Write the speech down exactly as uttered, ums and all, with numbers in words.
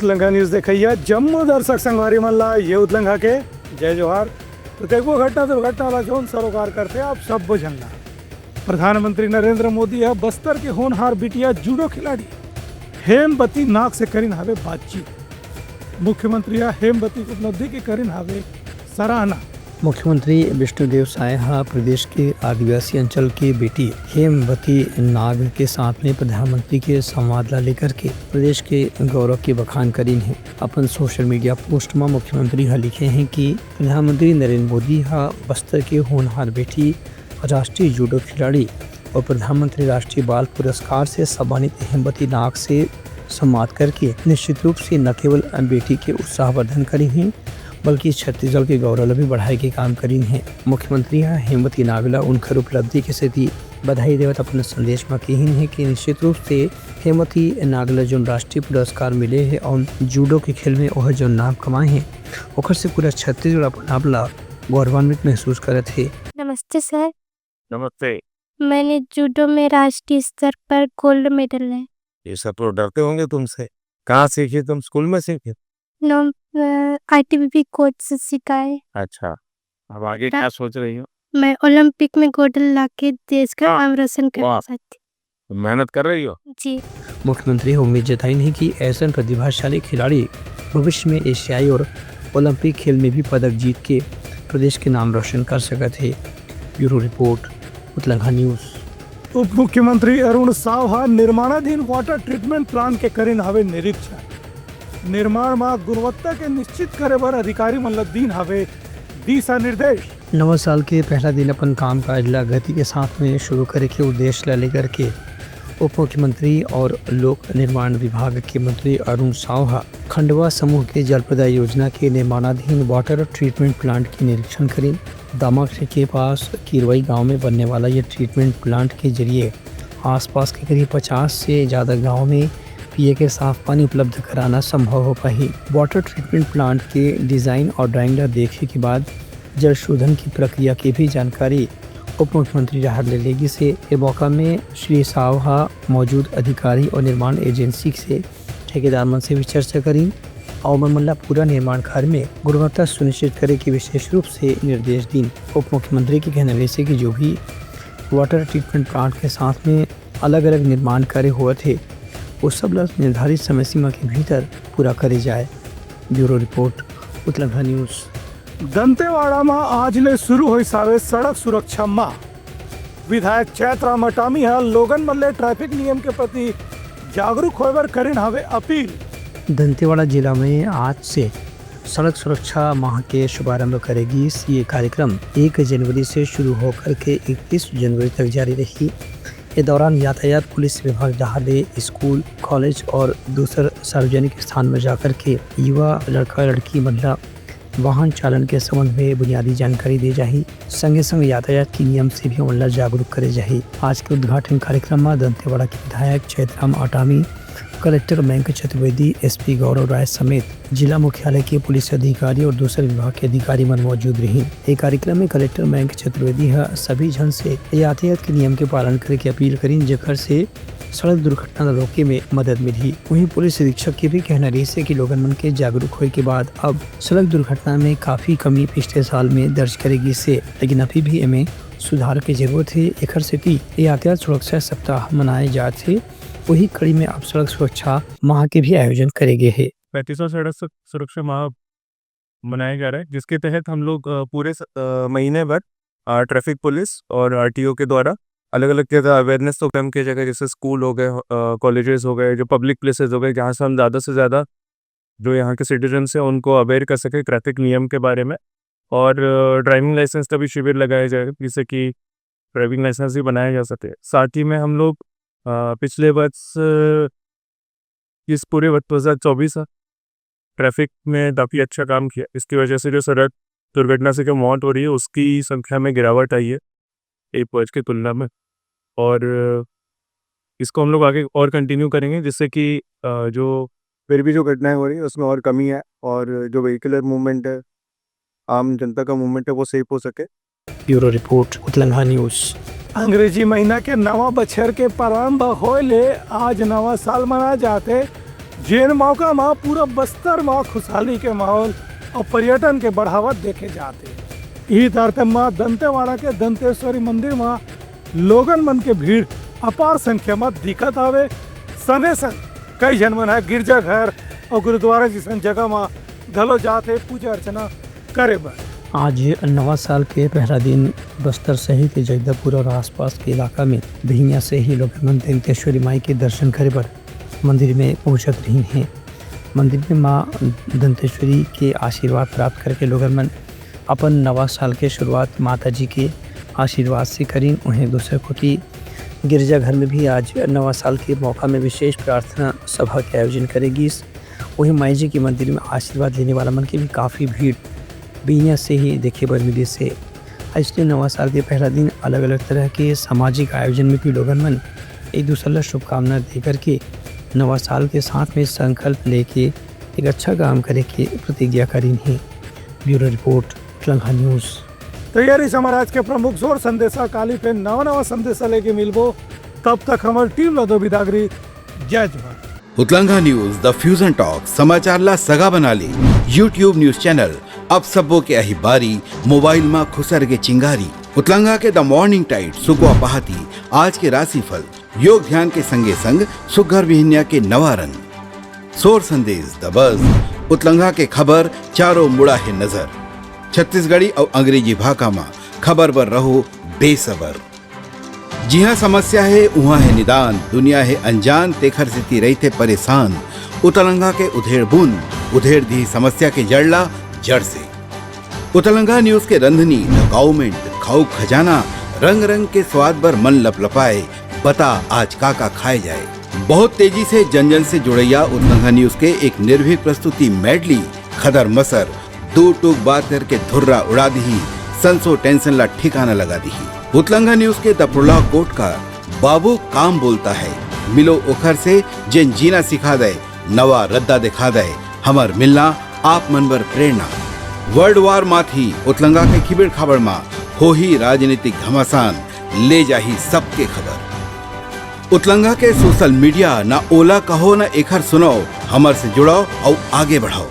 उतलंघा news देखइया जम्मो दर्शक संगवारी मन ला ये उतलंघा के जय जोहार। तो देखबो घटना दुर्घटना ला जोन सरोकार करथे आप सब्बो झन ला। प्रधानमंत्री नरेंद्र मोदी ह बस्तर के होनहार बिटिया जूडो खिलाड़ी हेमवती नाग से करिन हावे बातचीत। मुख्यमंत्री ह हेमवती के उपलब्धि के करिन हावे सराहना। मुख्यमंत्री विष्णुदेव साय ह प्रदेश के आदिवासी अंचल के बेटी हेमवती नाग के साथ में प्रधानमंत्री के संवाद ला लेकर के प्रदेश के गौरव के बखान करिन हे। अपन सोशल मीडिया पोस्ट म मुख्यमंत्री ह लिखे हे कि प्रधानमंत्री नरेंद्र मोदी ह बस्तर के होनहार बेटी, राष्ट्रीय जूडो खिलाड़ी और प्रधानमंत्री राष्ट्रीय बाल पुरस्कार से सम्मानित हेमवती नाग से संवाद करके निश्चित रूप से न केवल बेटी के उत्साहवर्धन करिन हे, बल्कि छत्तीसगढ़ के गौरव ल भी बढ़ाए के काम करिन हे। मुख्यमंत्री ह हेमवती नाग ल उनकर उपलब्धि के सेती बधाई देवत अपन संदेश म किहिन हे कि निश्चित रूप से हेमवती नाग ल जोन राष्ट्रीय पुरस्कार मिले हे और जूडो के खेल में ओह जोन नाम कमाए हे, ओकर से पूरा छत्तीसगढ़ अपन आप ल गौरवान्वित महसूस करत हे। नमस्ते सर। नमस्ते। मैंने जूडो में राष्ट्रीय स्तर पर गोल्ड मेडल है। ये सब तो डरते होंगे तुमसे। कहाँ सीखी तुम? स्कूल में सीखी? नो, अ, आईटीबीपी कोच से सीखा है। अच्छा, अब आगे रा- क्या सोच रही हो? मैं ओलंपिक में गोल्ड ला के देश का हाँ। नाम रोशन करना वाह। चाहती हूँ। मेहनत कर रही हो? जी। मुख्यमंत्री ह उम्मीद जताइन हे कि ऐसन प्रतिभाशाली खिलाड़ी भविष्य में एशियाई और ओलंपिक खेल में भी पदक जीत के प्रदेश के नाम रोशन कर सकत हे। Bureau report, Utlangha news. उप मुख्यमंत्री अरुण साव ह निर्माणाधीन वाटर ट्रीटमेंट प्लांट के करिन हवे निरीक्षण। निर्माण म गुणवत्ता के निश्चित करे बर अधिकारी मन ल दीन हवे दिशा निर्देश। नवा साल के पहला दिन अपन कामकाज ला गति के साथ में शुरू करे के उद्देश्य ला लेकर के उप मुख्यमंत्री और लोक निर्माण विभाग के मंत्री अरुण साव ह खंडवा समूह के जलप्रदाय योजना के निर्माणाधीन वाटर ट्रीटमेंट प्लांट के निरीक्षण करिन। दामाखेड़ी के पास किरवई गांव में बनने वाला ये ट्रीटमेंट प्लांट के जरिए आसपास के करीब पचास से ज्यादा गांव में पिए के साफ पानी उपलब्ध कराना संभव हो पाही। वाटर ट्रीटमेंट प्लांट के डिजाइन और ड्राइंग ला देखे के बाद जल शोधन की प्रक्रिया के भी जानकारी उप मुख्यमंत्री डहार ले लेगी से। ए मौका में श्री साव ह मौजूद अधिकारी और निर्माण एजेंसी से ठेकेदार मन से भी चर्चा करिन और ओमन मन ला पूरा निर्माण कार्य में गुणवत्ता सुनिश्चित करे के विशेष रूप से निर्देश दीन। उप मुख्यमंत्री के कहना रहिसे कि जो भी वाटर ट्रीटमेंट प्लांट के साथ में अलग-अलग निर्माण कार्य होवत हे, वो सब ला निर्धारित समय सीमा के भीतर पूरा करे जाए। Bureau report, Utlangha news. Dantewada म आज ले शुरू होइस हावे सड़क सुरक्षा माह। विधायक चैतराम अटामी ह लोगन मन ले ट्रैफिक नियम के प्रति जागरूक होय बर करिन हावे अपील। दंतेवाड़ा जिला में आज से सड़क सुरक्षा माह के शुभारंभ करे गिस। ये कार्यक्रम एक जनवरी से शुरू होकर के इकतीस जनवरी तक जारी रही। ए दौरान यातायात पुलिस विभाग डहार ले स्कूल, कॉलेज और दूसर सार्वजनिक स्थान में जाकर के युवा लड़का लड़की मन ला वाहन चालन के संबंध में बुनियादी जानकारी दे जाही। संगे संग यातायात के नियम से भी ओमन ला जागरूक करे जाही। आज के उद्घाटन कार्यक्रम में दंतेवाड़ा के विधायक चैतराम अटामी, कलेक्टर मयंक चतुर्वेदी, एसपी गौरव राय समेत जिला मुख्यालय के पुलिस अधिकारी और दूसर विभाग के अधिकारी मन मौजूद रही। ए कार्यक्रम में कलेक्टर मयंक चतुर्वेदी ह सभी झन से यातायात के नियम के पालन करे के अपील करिन, जेकर से सड़क दुर्घटना ल रोके में मदद मिलही। वहीं पुलिस अधीक्षक के भी कहना रहिसे कि लोगन मन के जागरूक होए के बाद अब सड़क दुर्घटना में काफी कमी पिछले साल में दर्ज करे गिस हे, लेकिन अभी भी एमे सुधार के जरूरत हे। एखर सेती यातायात सुरक्षा सप्ताह मनाए जात हे। वही कड़ी में अब सड़क सुरक्षा माह के भी आयोजन करे गे हे। पैंतीसवाँ सड़क सु-, सुरक्षा माह मनाया जा रहा है, जिसके तहत हम लोग, अ, पूरे स-, अ, महीने भर, अ, ट्रैफिक पुलिस और आरटीओ के द्वारा अलग-अलग जगह अवेयरनेस प्रोग्राम की जगह, जैसे स्कूल हो गए, अ, कॉलेजेस हो गए, जो पब्लिक प्लेसेस हो गए, जहाँ से हम ज़्यादा से ज़्यादा जो यहाँ के सिटीजन्स हैं, उनको अवेयर कर सकें ट्रैफिक नियम के बारे में। और, अ, ड्राइविंग लाइसेंस का भी शिविर लगाया जाएगा, जिससे कि ड्राइविंग लाइसेंस भी बनाया जा सके। साथ ही में हम लोग, अ, पिछले वर्ष, अ, इस पूरे वर्ष दो हज़ार चौबीस है, ट्रैफिक में काफ़ी अच्छा काम किया। इसकी वजह से जो सड़क दुर्घटना से जो मौत हो रही है, उसकी संख्या में गिरावट आई है एक वर्ष की तुलना में। और, अ, इसको हम लोग आगे और कंटिन्यू करेंगे, जिससे कि, अ, जो फिर भी जो घटनाएँ हो रही हैं, उसमें और कमी है और जो व्हीकलर मूवमेंट है, आम जनता का मूवमेंट है, वो सेफ हो सके। Bureau report, Utlangha news. अंग्रेजी महीना के नवा बछर के प्रारंभ होए ले आज नवा साल मना जाथे। जेन मौका म पूरा बस्तर म खुशहाली के माहौल अउ पर्यटन के बढ़ावा देखे जात हे। इही तारतम्य म दंतेवाड़ा के दंतेश्वरी मंदिर म लोगन मन के भीड़ अपार संख्या म दिखत हावे। सने संग कई झन मन ह गिरजाघर अउ गुरुद्वारा जइसन जगह म घलो जात हे पूजा अर्चना करे बर। आज नवा साल के पहला दिन बस्तर सहित जगदलपुर और आसपास के इलाका में बिहनिया से ही लोगन मन दंतेश्वरी माई के दर्शन करे बर मंदिर में पहुंचत रहिन हे। मंदिर में मां दंतेश्वरी के आशीर्वाद प्राप्त करके लोगन मन अपन नवा साल के शुरुआत माता जी के आशीर्वाद से करिन। उहें दूसर कोति गिरजाघर में भी आज नवा साल के मौका में विशेष प्रार्थना सभा के आयोजन करे गिस। वहीं माई जी के मंदिर में आशीर्वाद लेने वाला मन के भी काफ़ी भीड़ बिहनिया से ही देखे बर मिलिस हे। अइसने नवा साल के पहला दिन अलग-अलग तरह के सामाजिक आयोजन में भी लोगन मन एक दूसर ला शुभकामना दे करके नवा साल के साथ में संकल्प लेके एक अच्छा काम करे के प्रतिज्ञा करिन हे। Bureau report, Utlangha news. तो ये रहिस हमर आज के प्रमुख सोर संदेशा। काली फिर नवा नवा संदेशा लेके मिलबो। तब तक हमर टीम ला दो बिदागरी। जय जोहार। उतलंघा न्यूज़, द फ्यूजन टॉक, समाचार ला सगा बना ले। YouTube न्यूज़ चैनल अब सबो के अही बारी, मोबाइल मा खुसर के चिंगारी। उतलंघा के द मॉर्निंग टाइड, सुकवा पहाती, आज के राशिफल, योग ध्यान के संगे संग सुग्घर बिहनिया के नवा रंग। सोर संदेश द बस, उतलंघा के खबर चारों मुड़ा हे नजर। छत्तीसगढ़ी अउ अंग्रेजी भाखा मा खबर बर रहो बेसबर। जिहां समस्या हे, उहां हे निदान, दुनिया हे अनजान, तेखर सेती रहिथे परेशान। उतलंघा के उधेड़ बुन, उधेड़ दिही समस्या के जड़ ला जड़ से। उतलंघा न्यूज़ के रंधनी, द काउमेंट, खाऊ खजाना, रंग रंग के स्वाद बर मन लपलपाए, बता आज का का खाए जाए। बहुत तेजी से जन जन से जुड़ैया उतलंघा न्यूज़ के एक निर्भीक प्रस्तुति मेडली, खदर मसर, दू टूक बात करके धुर्रा उड़ा दिही, संसो टेंशन ला ठिकाना लगा दिही। उतलंघा न्यूज़ के द प्रोलॉग कोट का बाबू काम बोलता है, मिलो ओखर से जेन जीना सिखा दे, नवा रद्दा दिखा दे, हमर मिलना आप मन बर प्रेरणा। वर्ल्ड वार माथी उतलंघा के खिबेड़ खाबड़ मा होही राजनीतिक घमासान, ले जाही सबके खबर। उतलंघा के सोशल मीडिया, ना ओला कहो ना एखर सुनाओ, हमर से जुड़ाओ अउ आगे बढ़ाओ।